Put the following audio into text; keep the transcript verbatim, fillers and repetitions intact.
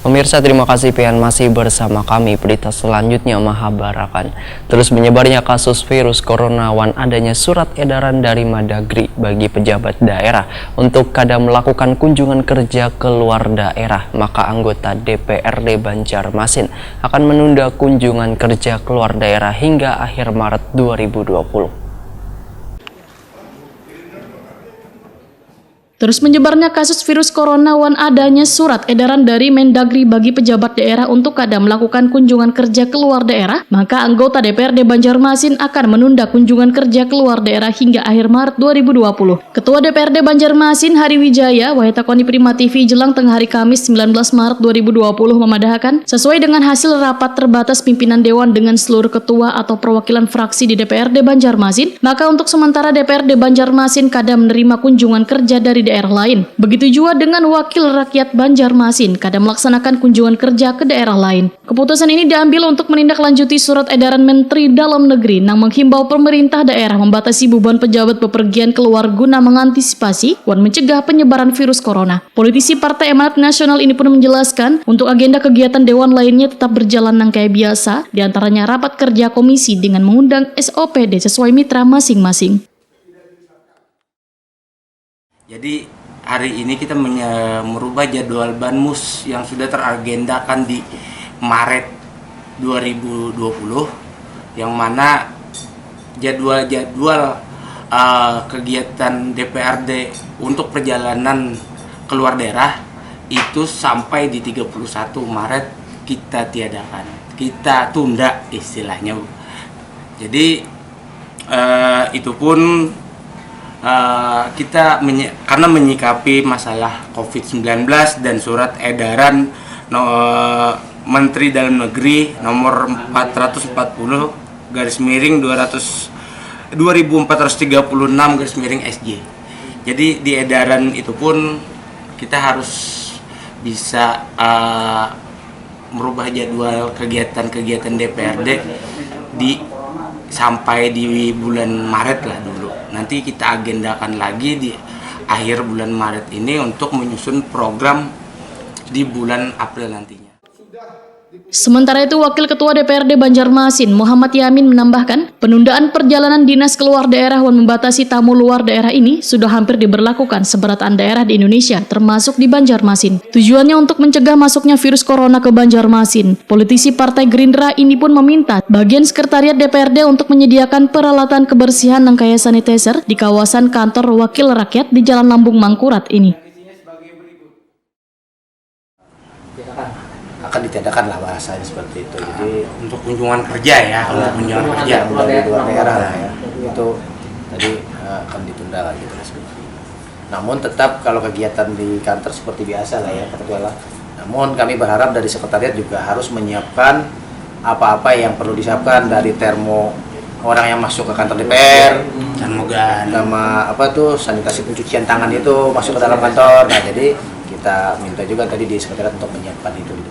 Pemirsa, terima kasih pian masih bersama kami. Berita selanjutnya mahabarakan terus menyebarnya kasus virus corona wan adanya surat edaran dari Mendagri bagi pejabat daerah untuk kada melakukan kunjungan kerja ke luar daerah, maka anggota D P R D Banjarmasin akan menunda kunjungan kerja ke luar daerah hingga akhir Maret dua ribu dua puluh. Terus menyebarnya kasus virus corona wan adanya surat edaran dari Mendagri bagi pejabat daerah untuk kada melakukan kunjungan kerja ke luar daerah, maka anggota D P R D Banjarmasin akan menunda kunjungan kerja ke luar daerah hingga akhir Maret dua ribu dua puluh. Ketua D P R D Banjarmasin, Hari Wijaya, wayah takoni Prima T V jelang tengah hari Kamis sembilan belas Maret dua ribu dua puluh memadahakan, sesuai dengan hasil rapat terbatas pimpinan dewan dengan seluruh ketua atau perwakilan fraksi di D P R D Banjarmasin, maka untuk sementara D P R D Banjarmasin kada menerima kunjungan kerja dari daerah lain. Begitu jua dengan Wakil Rakyat Banjarmasin kada melaksanakan kunjungan kerja ke daerah lain. Keputusan ini diambil untuk menindaklanjuti surat edaran Menteri Dalam Negeri nang menghimbau pemerintah daerah membatasi bubuhan pejabat bepergian keluar guna mengantisipasi wan mencegah penyebaran virus corona. Politisi Partai Amanat Nasional ini pun menjelaskan, untuk agenda kegiatan dewan lainnya tetap berjalan nang kaya biasa, diantaranya rapat kerja komisi dengan mengundang S O P D sesuai mitra masing-masing. Jadi hari ini kita menye- merubah jadwal Banmus yang sudah teragendakan di Maret dua ribu dua puluh, yang mana jadwal-jadwal uh, kegiatan D P R D untuk perjalanan keluar daerah itu sampai di tiga puluh satu Maret kita tiadakan, kita tunda istilahnya. Jadi uh, itu pun uh, kita menye- karena menyikapi masalah covid sembilan belas dan surat edaran no, Menteri Dalam Negeri nomor empat ratus empat puluh garis miring dua ratus dua ribu empat ratus tiga puluh enam garis miring S J. Jadi di edaran itu pun kita harus bisa uh, merubah jadwal kegiatan-kegiatan D P R D di sampai di bulan Maret lah dulu. Nanti kita agendakan lagi di akhir bulan Maret ini untuk menyusun program di bulan April nantinya. Sementara itu, Wakil Ketua D P R D Banjarmasin, Muhammad Yamin, menambahkan, penundaan perjalanan dinas keluar daerah wan membatasi tamu luar daerah ini sudah hampir diberlakukan seberataan daerah di Indonesia, termasuk di Banjarmasin. Tujuannya untuk mencegah masuknya virus corona ke Banjarmasin. Politisi Partai Gerindra ini pun meminta bagian sekretariat D P R D untuk menyediakan peralatan kebersihan nang kaya sanitizer di kawasan kantor Wakil Rakyat di Jalan Lambung Mangkurat ini. Akan ditiadakan lah bahasanya seperti itu. Jadi untuk kunjungan kerja ya, untuk kunjungan kerja. Yang dari luar daerah lah ya. Itu tadi eh, akan ditunda lagi terus. Namun tetap kalau kegiatan di kantor seperti biasa lah ya, kecuali. Namun kami berharap dari sekretariat juga harus menyiapkan apa-apa yang perlu disiapkan dari termo orang yang masuk ke kantor D P R, Termogan. sama apa tuh sanitasi pencucian tangan itu masuk ke dalam kantor. Nah, jadi kita minta juga tadi di sekretariat untuk menyiapkan itu.